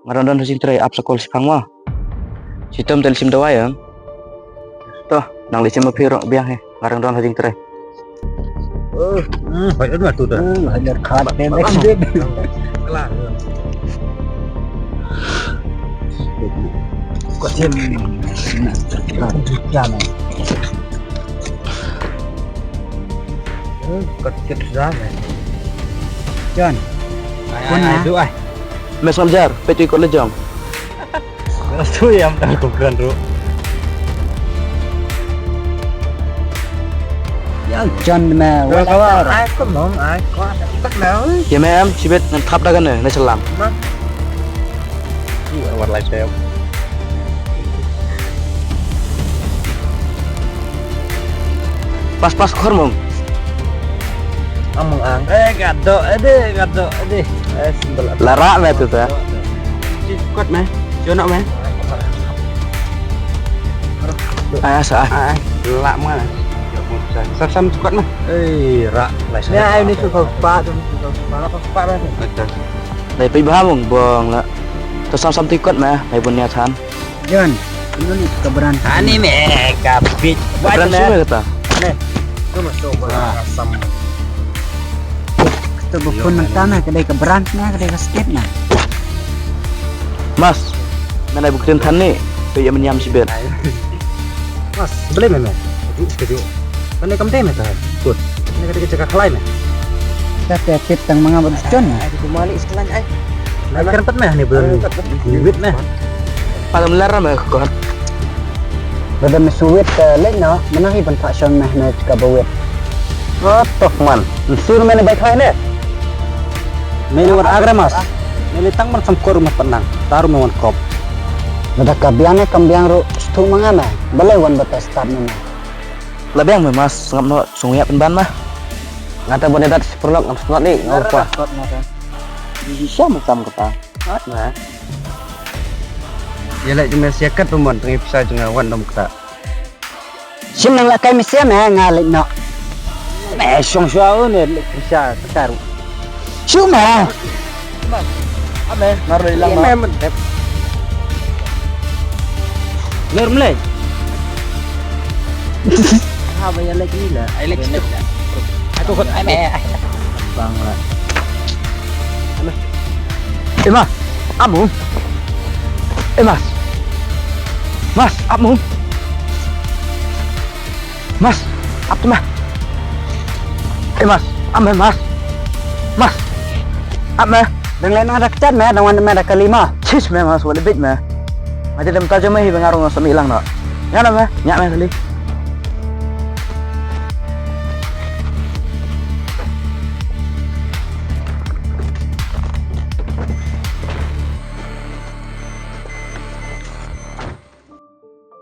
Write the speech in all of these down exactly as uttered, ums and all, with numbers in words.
nga dang don ha jingtrei, ap sa call shiphang mo. Shitom te leit shim dawai em. To, nang leit shim ma phi ruh biang hi, nga dang don ha jingtrei. Hmm, hoi ot nga tu ta. Hmm, hoi ot khat te mek sdit. Kala. Kot jet. Hmm, kot jet suda me. John. Ai, ai, ai, tu ai. Mes ngamjar, peit tu kot lejong. Ras tu ïa mta ko kran ru. Ïa jan me wala. Ai ko mong ai ko tak na. Ïa me em shibit ngan thap da kane na selam. Ma. Ïa war lai sem. Pas pas khor mong. Among ang. Eh, gado, ade, gado, ade. Eh, sembel. Lara me tu ta. Kot me. Jonok me. Ah, sa. Ah, la ma. Sam sam kot me. Eh, ra. Ya, ini suka pa, suka pa, pa, pa. Betul. Dai pi ba mong bong la. To sam sam tu kot me. Dai bun niat han. Jon, ino ni ka brand? Ani me ka bit. Brand shu me kata. Ne. Tu masuk bola asam. Kata ba phone mynta na ka dei ka brand na ka dei ka state na. Mas, men ai buktin than ni. Pe ya menyam si bet. Mas, beli me me. Setuju, setuju. Kan dei kam te me ta. Good. Ni ka dei ka jaka khlai me. Ka te tip tang manga ba Jon. Ai tu malik sekali ai. Ai, kyrpad meh ni belum. Ai, kyrpad meh. Wit meh. Palam lar meh kot. Ba da me suwit, eh, lek no, mana hi ban phah shon meh ne ka ba wit. Oh, toh man. Nsur meh ne bai khai ne. Meh ne wat agra mas. Meh ne tang man sam kor meh penang. Tar meh wan kop. Ba da ka biang ne kam biang ru stu manga meh. Balei wan ba ta start meh. La biang meh mas, sngap no sung ïa pynban mah. Ngata bone dat si pyrlok ngam snot ni ngam pa. Snot ngata. Di sha ma sam kata. At na. Ïa leh jong me sia kat pynban tang ipsa jong nga wan dom kata. Sim nang la kai me sia me nga leh no. Me shong shwa u ne leh ipsa kata ru. Shu me. Ame, ngar lei lang ma. Ame, men dep. Lor mlei. Ha ba ya lek ni la. Ai lek ni la. Aku kot ame. Bang la. Ame. Eh, Mas, amu. Eh, Mas. Mas, amu. Mas, ap tu mah. Eh, Mas, ap meh, Mas. Mas, ap meh. Dang leh na da kchat meh, dang wan meh da kali mah. Chis meh, Mas, wala bit meh. Ngaji dem tajo meh hi bengarung sa mi lang no. Nya na meh, nya meh kali.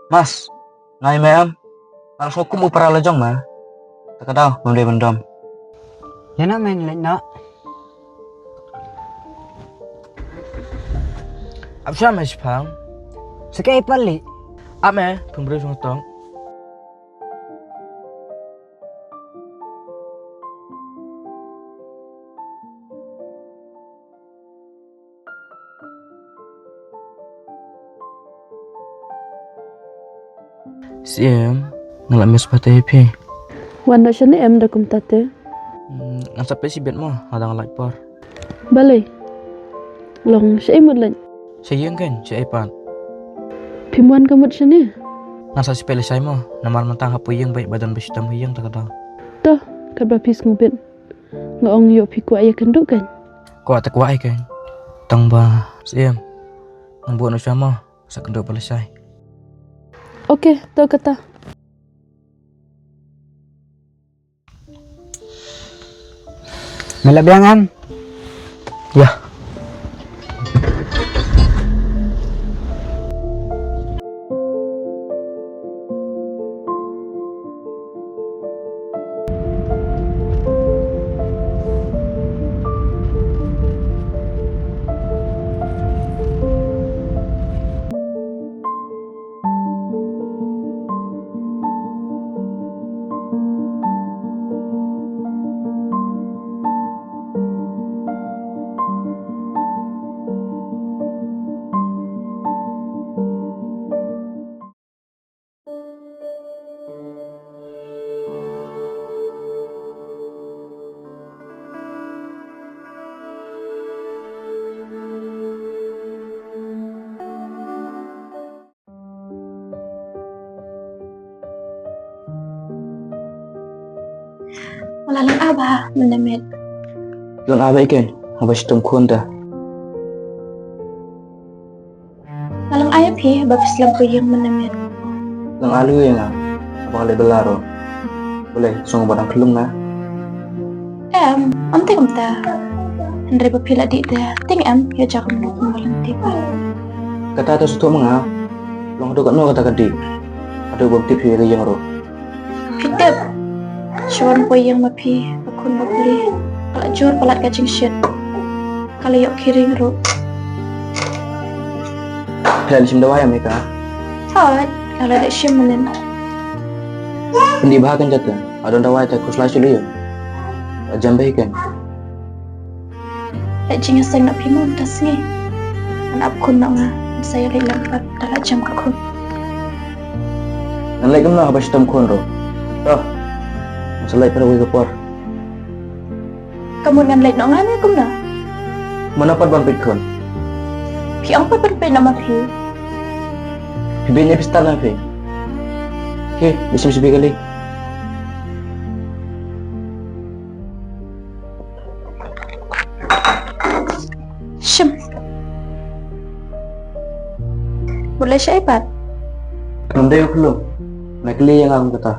Mas, ngai me em. Ngal sngewkum u para la jong ma. Ta ka daw, bym dei bym dom. Ïa na men leit na. Ap sha me shipang. Sa kaei pat lei. Ap me, pynbriew sngewtong. Siem, nga la miss pat te phi. Wan da shane em da kumta te. Hmm, ngan sa peit shibit mo, hadang lait por. Balei? Long shaei mut lait? Sha ïing kein, shaei pat. Phim wan ka mut shane? Ngan sa shu peit lashai mo, namar mynta nga hap poi ïing beit ba don ba shitom ha ïing ta ka daw. To, katba phi sngewbit. Nga ong ïoh phi kwah ïa kynduh kein. Kwah te kwah ïa kein. Tang ba siem. Ngan buh noh sha mo. Sa kynduh ba lashai. Okay, to kata. Me la biang em? Ïa. Nga la lynga bha mynne miet. Lynga bha ïa kane, haba shitom khun te. Nga la lynga ïa phi ba phi slem poi ïing mynne miet. Lynga lei ïa nga, haba nga leh bylla ruh. Balei, sngew ba dang khlung nga? Em, ym te kumta. Hynrei ba phi la dih te, tieng em ïoh jia kumno kumba lynti pat. Kata te sngewthuh ma nga. Long haduh katno kata ka dih? Haduh bym tip shuh ïa ka ïing ruh. Phi tip, shuwa ban poi ïing ma phi, ka khun ba pli ka la jur palat ka jingshit. Ka la ïoh ki ring ruh. Phi la leit shim dawai em ïa ka? Hooid, nga la leit shim mynnin. Pyndih bha kane jaka, ha don dawai te khuslai shuh lei ïa. Jam bha kane. Leh jingïaseng na phi mo mynta sngi. Ngan ap khun noh nga, ngan sa ïaleit lang pat da la jem ka khun. Ngan leit kumno haba shitom khun ruh? To, ngan sa leit pat kawei ka por. Ka mut ngan leit noh nga ne kumno? Mano pat ban peit khun? Phi ong pat ban peit noh ma phi. Phi beiñ ne phi stad na phi? Phi, da shim shibi kali. Shim. Mut lei shaei pat? Ngam dei u khlung. Me kylli ïa nga kum kata.